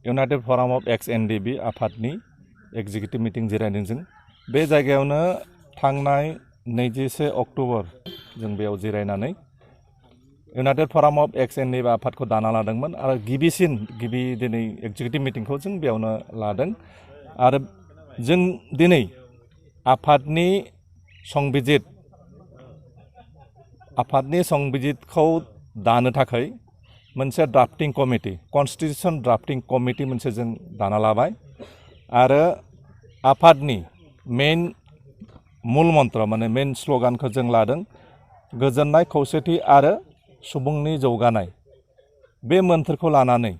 United फराम of X NDFB आफादनि executive meeting जिरायदों जों बे जायगायावनो थांनाय 21 अक्ट'बर जों बेयाव जिरायनानै इउनाइटेड फराम अफ एक्स NDFB आफादखौ दाना लादोंमोन आरो गिबि दिनै एग्जिकिउटिभ मिटिंखौ जों बेयावनो लादों आरो जों दिनै आफादनि संबिजितखौ दानो थाखाय मोनसे drafting committee constitution drafting committee मोनसे जों दाना लाबाय आरो आफादनि मेन मूल मन्त्र माने मेन स्ल'गानखौ जों लादों गोजोननाय खौसेथि आरो सुबुंनि जौगानाय बे मोन्थोरखौ लानानै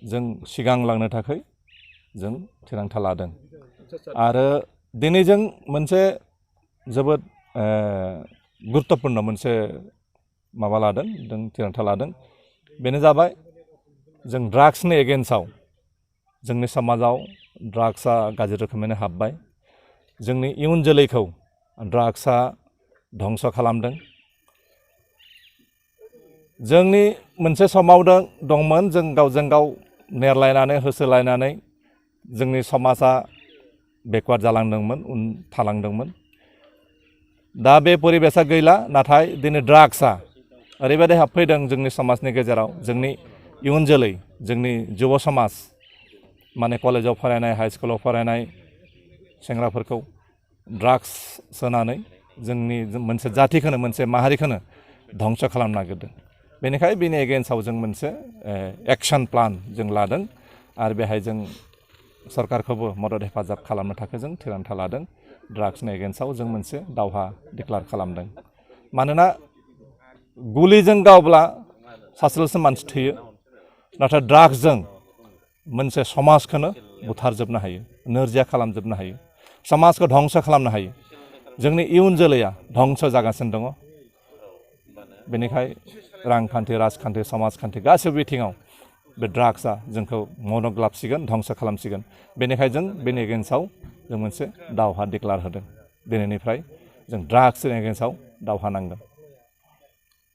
जों सिगांलांनो थाखाय जों थिरांथा लादों आरो दिनै जों मोनसे जोबोद गुरुत्वपूर्ण मोनसे माबा लादों जों थिरांथा लादों बेनो जाबाय जों ड्राग्सनि एगेन्स्टआव जोंनि समाजाव ड्राग्सआ गाज्रि रोखोमैनो हाबबाय जोंनि इयुन जोलैखौ ड्राग्सआ धंस खालामदों जोंनि मोनसे समाव दंमोन जों गावजों गाव नेरलायनानै होसोलायनानै जोंनि समाजा बेकवार्ड जालांदोंमोन उन थालांदोंमोन दा बे परिबेसा गैला नाथाय दिनै ड्राग्सआ ओरैबायदि हाबफैदों जोंनि समाजनि गेजेराव जोंनि इयुन जोलै जोंनि जुब समाज माने कलेजाव फरायनाय हाई स्कुलाव फरायनाय सेंग्राफोरखौ ड्राग्स सोनानै जोंनि मोनसे जातिखौनो मोनसे माहारिखौनो धंस खालामनो नागिरदों बेनिखायनो बेनि एगेन्स्टआव जों मोनसे एक्शन प्लान जों लादों आरो बेहाय जों सरकारखौबो मदद हेफाजाब खालामनो थाखाय जों थिरांथा लादों ड्राग्सनि एगेन्स्टआव जों मोनसे दावहा डिक्लेयार खालामदों मानोना गुलिजों गावब्ला सासेल'सो मानसि थैयो नाथाय ड्राग्सजों मोनसे समाजखौनो बुथारजोबनो हायो नोरजिया खालामजोबनो हायो समाजखौ धंस खालामनो हायो जोंनि इयुन जोलैया धंस जागासिनो दङ बेनिखायनो रांखान्थि राजखान्थि समाजखान्थि गासैबो बिथिङाव बे ड्राग्सआ जोंखौ मनक लाबसिगोन धंस खालामसिगोन बेनिखायनो जों बेनि एगेन्स्टआव जों मोनसे दावहा डिक्लेयार होदों दिनैनिफ्राय जों ड्राग्सनि एगेन्स्टआव दावहा नांगोन